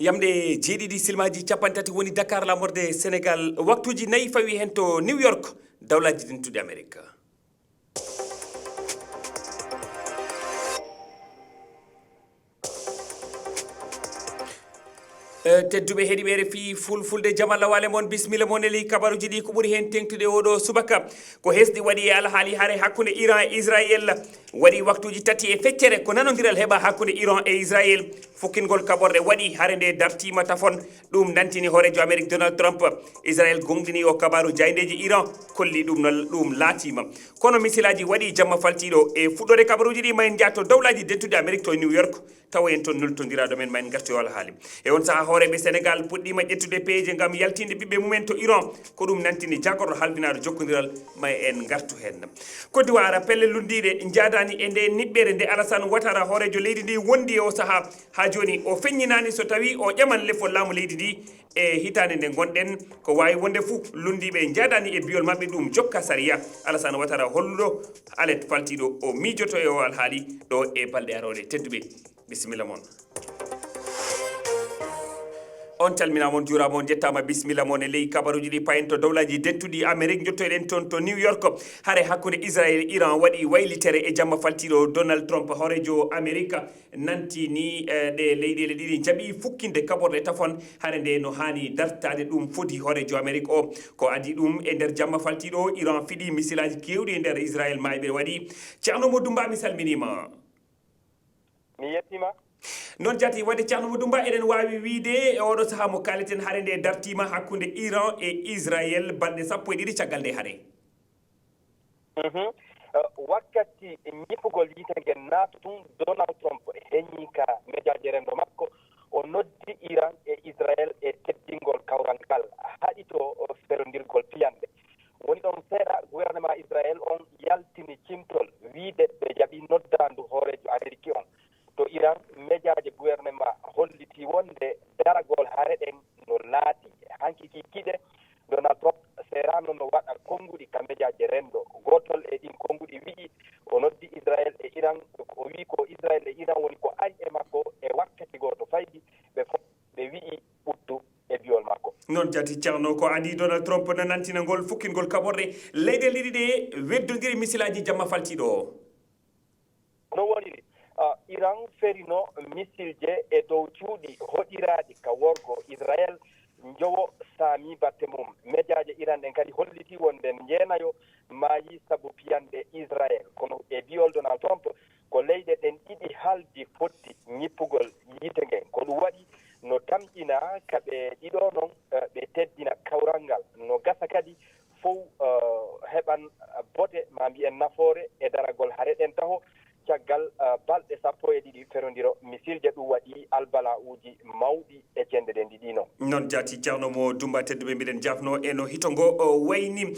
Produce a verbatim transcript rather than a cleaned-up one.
Jamɗe jeeɗiɗi silmaaji cappanɗe tati woni Dakar, laamorde Senegal. Waktuuji nayi fawi heen to New York, Dawlaaji Dentuɗi Amerik. Eh, tedduɓe heɗiɓe R F I Fulfulde, jam Allah waale mon, bisimilla mon e ley kabaruuji ɗi. Ko ɓuri heen teeŋtude oɗo subaka, ko hesɗi waɗi e alhaali hare hakkunde Iran e Israel. Waɗi waktuuji tati e feccere ko nanondiral heɓa hakkunde Iran e Israel. Fukkingol kaɓorɗe waɗi, hare nde dartiima tafon. Ɗum nantini hooreejo Amerik Donald Trump. Israel gonɗini o kabaaru, jaayndeeji Iran kolli ɗum no ɗum laatiima. Kono misilaaji waɗi jamma faltiiɗo. E fuɗɗoode kabaruuji ɗi, ma en njaato Dawlaaji Dentuɗi Amerik to New York, tawa en toon nultondiraaɗo men, ma en ngartu e alhaali. E on sahaa, hooreeɓe Senegal puɗɗiima ƴettude peeje ngam yaltinde ɓiɓɓe mumen to Iran. Ko ɗum nantini jaagorɗo halfinaaɗo jokkondiral, ma en ngartu heen. Koddiwaara, pelle lunndiiɗe njaadaani e nde niɓɓere nde Alassane Ouattara, hooreejo leydi ndi, wondi e o sahaa. Haa jooni o feññinaani so tawii o ƴaman lefol laamu leydi ndi e hitaande nde ngonɗen. Ko waawi wonde fuu, lunndiiɓe njaadaani e biyol maɓɓe ɗum jokka sariya. Alassane Ouattara holluɗo alet faltiiɗo o miijoto e o alhaali ɗo e balɗe arooɗe. Tedduɓe, bisimilla mon. On calminaama, on njuuraama, on njettaama, bisimilla mon e ley kabaruuji ɗi. Payen to Dawlaaji Dentuɗi Amerik, njottoyɗen toon to New York. Hare hakkunde Israel e Iran waɗi waylitere e jamma faltiiɗo. Donald Trump, hooreejo Amerik, nanti ni, eh, ɗe leyɗeele ɗiɗi njaɓi fukkinde kaɓorɗe tafon. Hare nde no haani dartaade, ɗum foti hooreejo Amerik o. Ko adii ɗum, e nder jamma faltiiɗo, Iran fiɗi misilaaji keewɗi e nder Israel, maayɓe waɗi. Ceerno Mo Dumba, mi salminiima. Mi yettiima. Noon jaati, wadde Ceerno Mo Dumba, eɗen waawi wiyde e oɗo sahaa mo kaaleten, hare nde dartiima hakkunde Iran e Israel balɗe sappo e ɗiɗi caggal nde hare. Mhm. Eh, wakkati ñippugol yiite ngen naata tun, Donald Trump heñi ka mejaaje renndo makko, o noddi Iran e Israel e teddingol kawral ngal, haɗi to ferondirgol piyanɗe. Woni ɗon seeɗa, gouvernement Israel on yaltini cimtol, wiide ɓe jaɓi noddaandu hooreejo Ameriki on. To Iran, mejaaje gouvernement holliti wonde daragol hare ɗen no laatii. Hanki ki kikiiɗe, Donald Trump seeraano no waɗa konnguɗi ka mejaaje renndo. Gootol e ɗin konnguɗi wi'i o noddi Israel e Iran, o wi'i ko Israel e Iran woni ko ari e makko e wakkati gooto faydi, ɓe fof ɓe wi'i ɓuttu e bi'ol makko. Noon jaati, Ceerno, ko adii Donald Trump na nantina ngol fukkingol kaɓorɗe leyɗeele ɗiɗi ɗe weddondiri misilaaji jamma faltiiɗo o. No woniri, ah, Iran ferino misilje e dow cuuɗi hoɗiraaɗi ka worgo Israel, njowo saami batte mum. Mejaaje Iran ɗen kadi holliti wonde njeenayo maayi sabu piyanɗe Israel. Kono e bi'ol Donald Trump, ko leyɗe ɗen ɗiɗi haldi fotti ñippugol yiite ngen. Ko ɗum waɗi no tamƴina ka ɓe ɗiɗo non, eh, ɓe teddina kawral ngal. No gasa kadi fow, eh, heɓan bote, ma mbiyen nafoore, e daragol hare ɗen taho caggal, eh, balɗe sappo e ɗiɗi ferondiro misilje. Ɗum waɗi albala'uuji mawɗi e cenɗe ɗen ɗiɗi non. Noon jaati, Ceerno Mo Dumba, tedduɓe, mbiɗen jaafno e no hito ngo, o, wayni.